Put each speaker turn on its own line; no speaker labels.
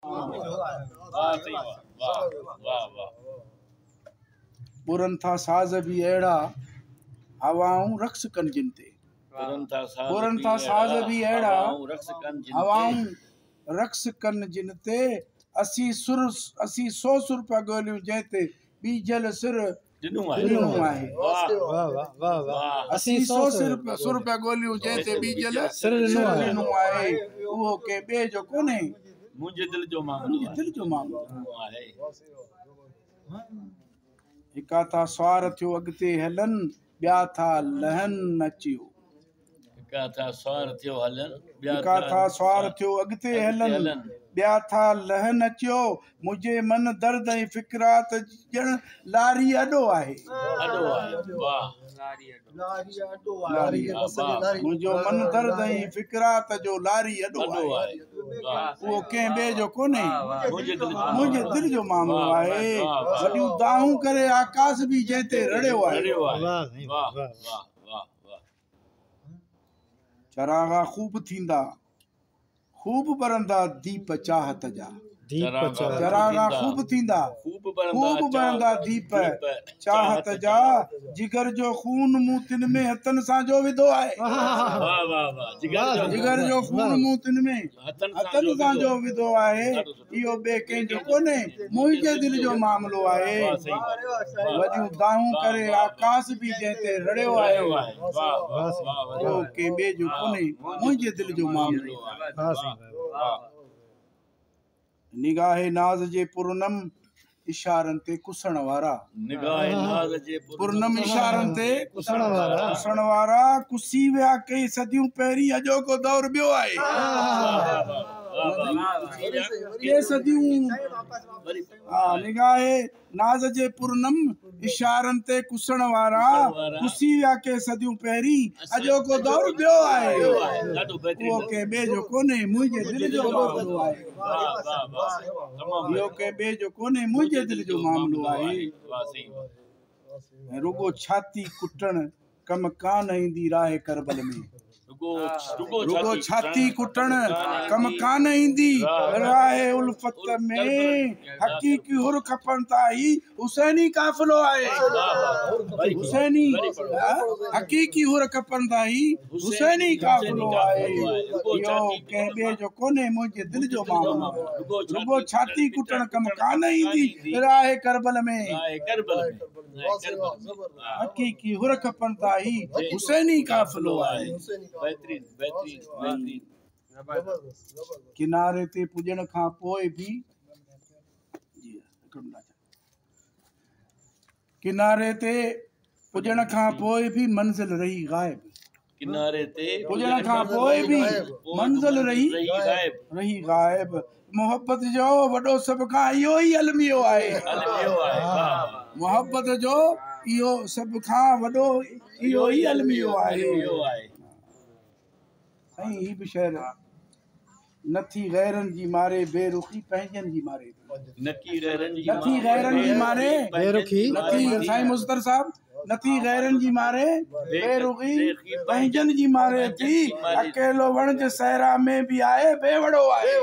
واهه سائين واهه واهه واهه واهه.
ٻرن ٿا ساز به اهڙا، هوائون رقص ڪن جن تي. ٻرن ٿا ساز به اهڙا، هوائون رقص ڪن جن تي. اسين سر اسين سو سر پيا ڳوليون جنهن تي ٻيجل سر ڏنو آهي. اسين سو سر سر پيا ڳوليون جنهن تي ٻيجل سر ڏنو آهي. اهو ڪنهن ٻئي جو ڪونهي،
منهنجي دل جو
منهنجي دل جو معاملو آهي. هڪا ٿا سوار ٿيو اڳتي هلن، ٻيا ٿا لهن اچيو.
هڪا ٿا سوار ٿيو هلن، ٻيا
هڪا ٿا سوار ٿيو اڳتي هلن، ٻيا ٿا لهن اچيو. منهنجي من درد ۽ فڪرات ڄڻ لاري اڏو آهي.
اڏو آهي. واهه.
منهنجو من درد ۽ فڪرات جو لاري اڏو آهي. اهو ڪنهن ٻئي جو ڪونهي، منهنجي دل جو معاملو آهي. وڏيون دانهون ڪري آڪاس به جنهن تي رڙيو آهي. چراغا خوب ٿيندا، خوب ٻرندا ديپ چاهت جا. چراغا خوب ٿيندا، خوب ٻرندا ديپ چاهت جا. جگر جو خون مون تن ۾ هٿن سان جو وڌو آهي. جگر جو خون مون تن ۾ هٿن سان جو وڌو آهي. اهو ٻئي ڪنهن جو ڪونهي، منهنجي دل جو معاملو آهي. وڏيون دانهون ڪري آڪاس به جنهن تي رڙيو آهي. اهو ڪنهن ٻئي جو ڪونهي، منهنجي دل جو معاملو آهي. نگاهه ناز جي پرنم اشارن تي ڪسڻ وارا. پرنم اشارن تي ڪسڻ وارا. ڪسي ويا ڪئي صديون پهرين، اڄوڪو دور ٻيو آهي. ڪي صديون نگاهه ناز جي پرنم اشارن تي ڪسڻ وارا. ڪسي ويا ڪي صديون پهرين، اڄوڪو دور ٻيو آهي. اهو ڪنهن ٻئي جو ڪونهي، منهنجي دل جو معاملو آهي. اهو ڪنهن ٻئي جو ڪونهي، منهنجي دل جو معاملو آهي. ۽ رڳو ڇاتي ڪٽڻ ڪم ڪانه ايندي راهه ڪربل ۾. رڳو ڇاتي ڪٽڻ ڪم ڪانه ايندي راهه الفت ۾. حقيقي حر کپن ٿا، هي حسيني قافلو آهي. حسيني حقيقي حر کپن ٿا، هي حسيني قافلو آهي. اهو ڪنهن ٻئي جو ڪونهي، منهنجي دل جو معاملو آهي. رڳو ڇاتي ڪٽڻ ڪم ڪانه ايندي راهه ڪربل ۾. حقيقي حر کپن ٿا، هي حسيني قافلو آهي. ڪناري تي پڄڻ کان پوء به ڪناري تي پڄڻ کان پوء به منزل رهي غائب.
ڪناري تي
پڄڻ کان پوء به منزل رهي رهي غائب. محبت جو وڏو سڀ کان اهو ئي الميو آهي. محبت جو اهو سڀ کان وڏو اهو ئي الميو آهي. سائين هي به شعر نه ٿي غيرن جي ماري بي رخي پنهنجن جي ماري ٿي.
نه ٿي غيرن
جي ماري بي رخي. نه ٿي سائين مظفر صاحب نه ٿي غيرن جي ماري بي رخي پنهنجن جي ماري ٿي. اڪيلو وڻج صحرا ۾ به آهي بي وڙو آهي.